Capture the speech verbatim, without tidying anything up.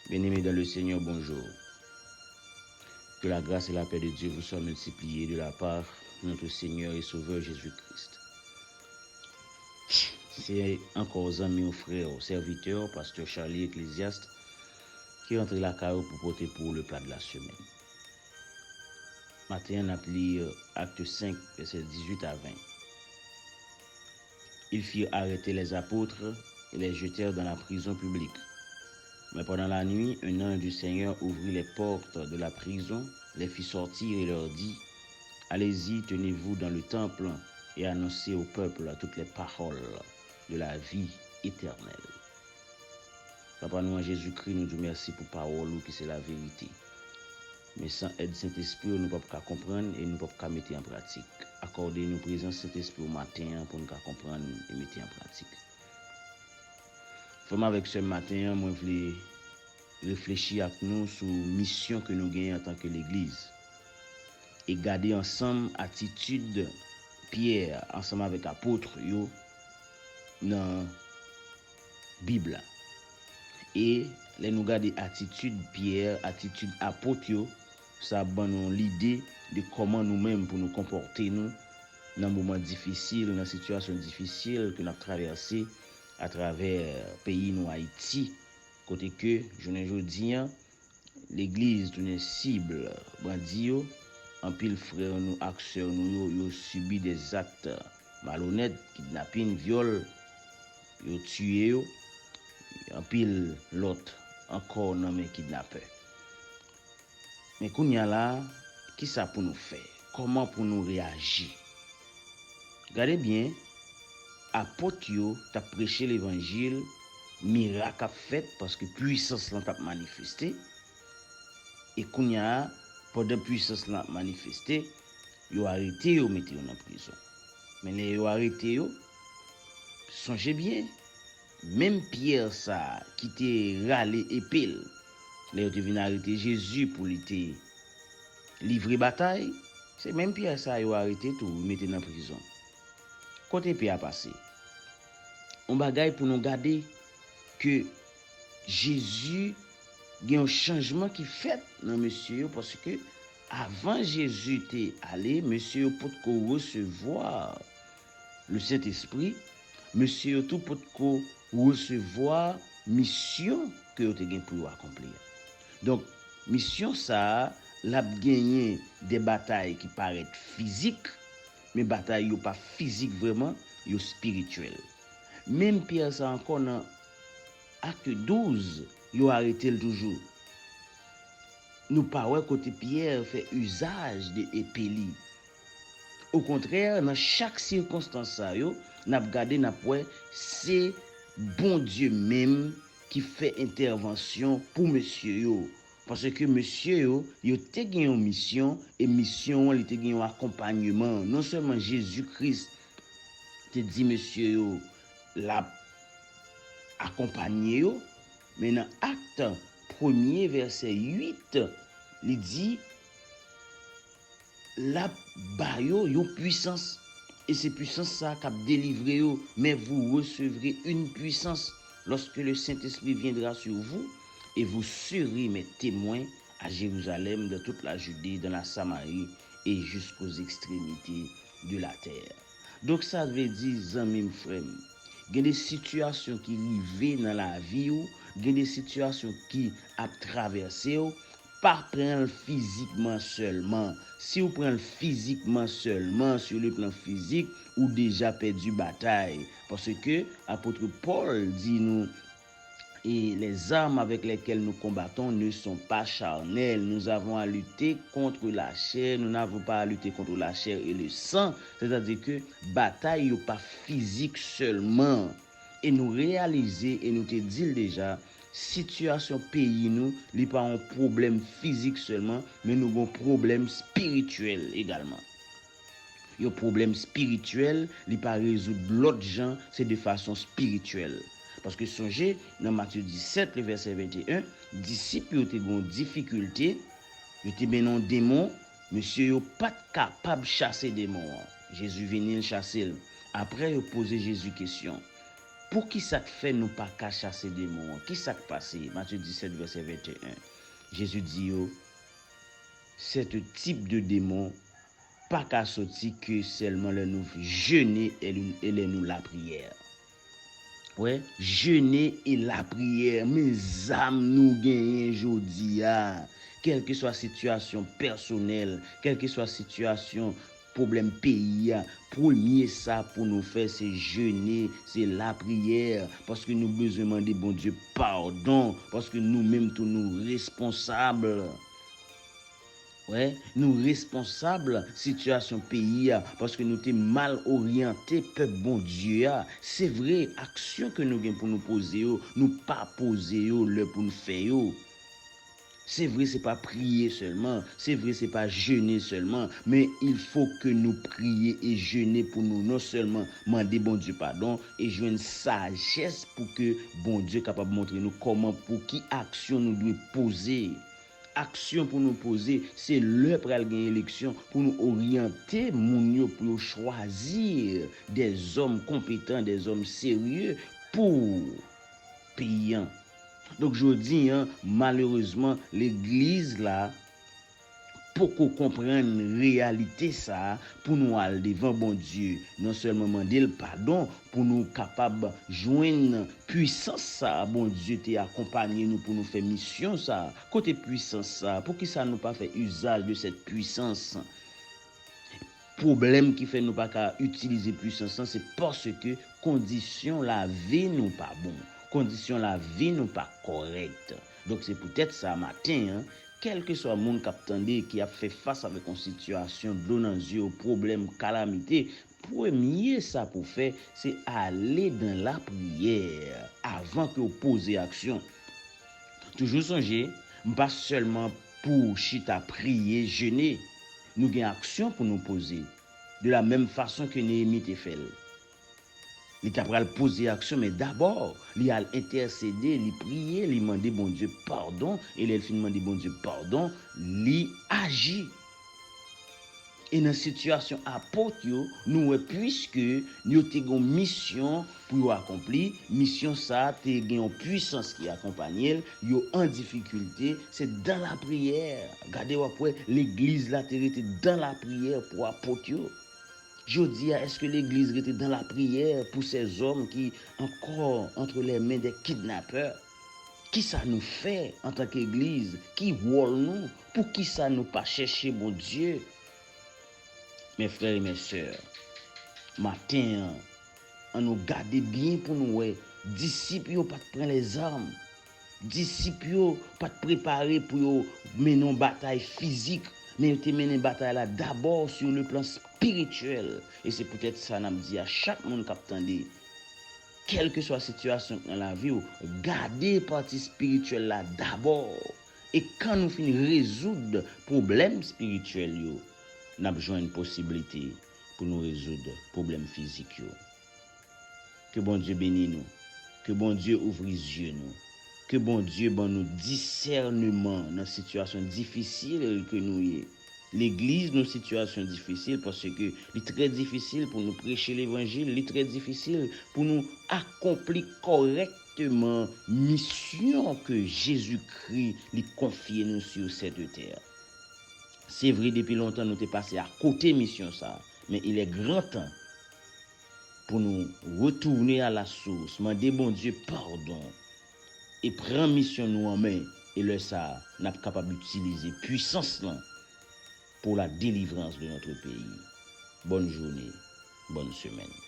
Bien-aimés dans le Seigneur, bonjour. Que la grâce et la paix de Dieu vous soient multipliées de la part de notre Seigneur et Sauveur Jésus-Christ. Se ankò zanmi w, frè w, sèvitè w, pastè Charlie Ecclésiaste, ki rantre lakay ou pou pote pou ou le plat de la semaine. Maten an, n ap li Acte cinq, vèsè dizwit a ven. Ils firent arrêter les apôtres et les jetèrent dans la prison publique. Mais pendant la nuit, un ange du Seigneur ouvrit les portes de la prison, les fit sortir et leur dit, Allez-y, tenez-vous dans le temple et annoncez au peuple toutes les paroles de la vie éternelle. Papa nou an Jezikri, nou di w mèsi pou pawòl ou ki se laverite. Men san èd Sentespri w, nou p ap ka konprann e nou p ap ka mete an pratik. Akòde nou prezans Sentespri w maten an pou n ka konprann e mete an pratik. Frè m avèk sè m, maten an, mwen vle reflechi ak nou sou misyon ke nou genyen antanke legliz. E gade ansanm atitid Pyè ansanm avèk apot yo nan Bib la. E lè nou gade atitid Pyè, atitid apot yo, sa ap ban nou yon lide de kòman nou menm pou nou konpòte nou nan moman difisil, nan sitiyasyon difisil ke n ap travèse atravè peyi nou Ayiti, kote ke jounen jodi an, legliz tounen sib bandi yo, anpil frè nou ak sè nou yo, yo sibi de zakt malonèt, kidnapin, vyòl, yo tiye yo, anpil lòt ankò nan men kidnapè. Men kounye a la, kisa pou nou fè? Kòman pou nou reyaji? Gade byen, apot yo t ap preche levanjil, mirak ap fèt paske pwisans lan t ap manifeste. E kounye a, pandan pwisans lan ap manifeste, yo arete yo, mete yo nan prizon. Men lè yo arete yo, sonje byen, menm Pyè sa a ki te rale epe l lè yo te vin arete Jezi pou li te livre batay, se menm Pyè sa a yo arete tou, yo mete nan prizon. Kote epe a pase? Yon bagay pou nou gade ke Jezi gen yon chanjman ki fèt nan mesye yo, paske avan Jezi te ale, mesye yo potko resevwa le Sentespri, mesye yo tou potko resevwa misyon ke yo te gen pou yo akonpli a. Donk, misyon sa a, l ap genyen de batay ki parèt fizik, men batay yo pa fizik vrèman, yo espirityèl. Menm Pyè sa ankò nan Akte douz, yo arete l toujou. Nou pa wè kote Pyè fè izaj de epe li. Okontrè, nan chak sikonstans sa yo, n ap gade, n ap wè se Bondye menm ki fè entèvansyon pou mesye yo. Paske mesye yo, yo te gen yon misyon, e misyon an, li te gen yon akonpayman. Non sèlman Jezi Kris te di mesye yo l ap akonpanye yo, men nan Akt premye, vèsè uit, li di, l ap ba yo yon pwisans, e se pwisans sa a k ap delivre yo. Mais vous recevrez une puissance lorsque le Saint-Esprit viendra sur vous, et vous serez mes témoins à Jérusalem, dans toute la Judée, dans la Samarie et jusqu'aux extrémités de la terre. Donk, sa vle di, zanmi m, frè m, gen de sitiyasyon ki rive nan lavi w, gen de sitiyasyon ki ap travèse w, pa pran l fizikman sèlman. Si w pran l fizikman sèlman, sur le plan physique, ou deja pèdi batay. Paske apot Pòl di nou, et les armes avec lesquelles nous combattons ne sont pas charnelles. Nous avons à lutter contre la chair, nous n'avons pas à lutter contre la chair et le sang. Sètadi ke batay yo pa fizik sèlman. E nou reyalize, e nou te di l deja, sitiyasyon peyi nou, li pa yon pwoblèm fizik sèlman, men nou gen yon pwoblèm espirityèl egalman. Yon pwoblèm espirityèl, li pa rezoud lòt jan, se de fason espirityèl. Paske sonje, nan Matye disèt, le vèsè venteyen, disip yo te gen yon difikilte, yo te mennen yon demon, mesye yo pa t kapab chase demon an. Jezi vini, l chase l. Apre, yo poze Jezi kesyon. Poukisa k fè nou pa ka chase demon an? Kisa k pase? Matye disèt, vèsè venteyen. Jezi di yo, sèt tip de demon pa ka soti ke sèlman lè nou jene e, e lè nou lapriyè. Wè, jene e lapriyè, men zam nou genyen jodi a. Kèlkeswa sitiyasyon pèsonèl, kèlkeswa sitiyasyon pwoblèm peyi a, premye sa pou nou fè, se jene, se lapriyè, paske nou bezwen mande Bondye padon, paske nou menm tou nou responsab. Wè, nou responsab sitiyasyon peyi a, paske nou te mal oryante pèp Bondye a. Se vre, aksyon ke nou gen pou nou poze yo, nou pa poze yo lè pou n fè yo. Se vre, se pa priye sèlman, se vre, se pa jene sèlman, men il faut que nou priye e jene pou nou non sèlman mande Bondye padon e jwenn sajès pou ke Bondye kapab montre nou kòman, pou ki aksyon nou dwe poze. Aksyon pou nou poze, se lè pral gen eleksyon pou nou oryante moun yo pou yo chwazi de zòm konpetan, de zòm serye pou peyi an. Donk, jodi an, malerezman, legliz la poko konprann reyalite sa a pou nou al devan Bondye, non sèlman mande l padon pou nou kapab jwenn pwisans sa a Bondye te akonpaye nou pou nou fè misyon sa a. Kote pwisans sa a? Poukisa nou pa fè izaj de cette puissance? Pwoblèm ki fè nou pa ka itilize pwisans lan, se paske kondisyon lavi nou pa bon. Kondisyon lavi nou pa kòrèk. Donk, se poutèt sa, maten an, kèlkeswa moun k ap tande, ki ap fè fas avèk yon sitiyasyon, dlo nan zye yo, pwoblèm, kalamite, premye sa pou fè, se ale dan lapriyè avan ke w poze aksyon. Toujou sonje, m pa sèlman pou chita priye, jene. Nou gen aksyon pou nou poze, de la menm fason ke Neyemi te fè l. Li ta pral poze aksyon, men dabò, li al entèsede, li priye, li mande Bondye padon, e lè l fin mande Bondye padon, li aji. E nan sitiyasyon apot yo, nou wè, piske yo te gen yon misyon pou yo akonpli, misyon sa a te gen yon pwisans ki akonpanye l, yo an difikilte, se dan lapriyè. Gade, w ap wè, legliz la te rete dan lapriyè pou apot yo. Jodi a, èske legliz rete dan lapriyè pou sèzòm ki ankò entre les mains des kidnapè? Kisa nou fè antanke egliz? Ki wòl nou? Poukisa nou pa chèche Bondye? Mes frères et mes sœurs, maten an, ann nou gade byen pou nou wè, disip yo pa t pran lèzam. Disip yo pa t prepare pou yo mennen yon batay fizik, men yo te mennen batay la dabò sur le plan spirituel. E se poutèt sa n ap di a chak moun k ap tande, kèlkeswa sitiyasyon k nan lavi w, gade pati espirityèl la dabò. E kan nou fin rezoud pwoblèm espirityèl yo, n ap jwenn posiblite pou nou rezoud pwoblèm fizik yo. Ke Bondye beni nou. Ke Bondye ouvri zye nou. Ke Bondye ban nou disèneman nan sitiyasyon difisil ke nou ye. Legliz nou sitiyasyon difisil paske li trè difisil pou nou preche levanjil, li trè difisil pou nou akonpli kòrèkteman misyon ke Jezikri li konfye nou sur cette terre. Se vre, depi lontan nou te pase akote misyon sa a, men il est grand temps pou nou retounen à la source, mande Bondye padon e pran misyon nou an men, e lè sa a, n ap kapab itilize pwisans lan pour la délivrance de notre pays. Bonne journée, bonne semaine.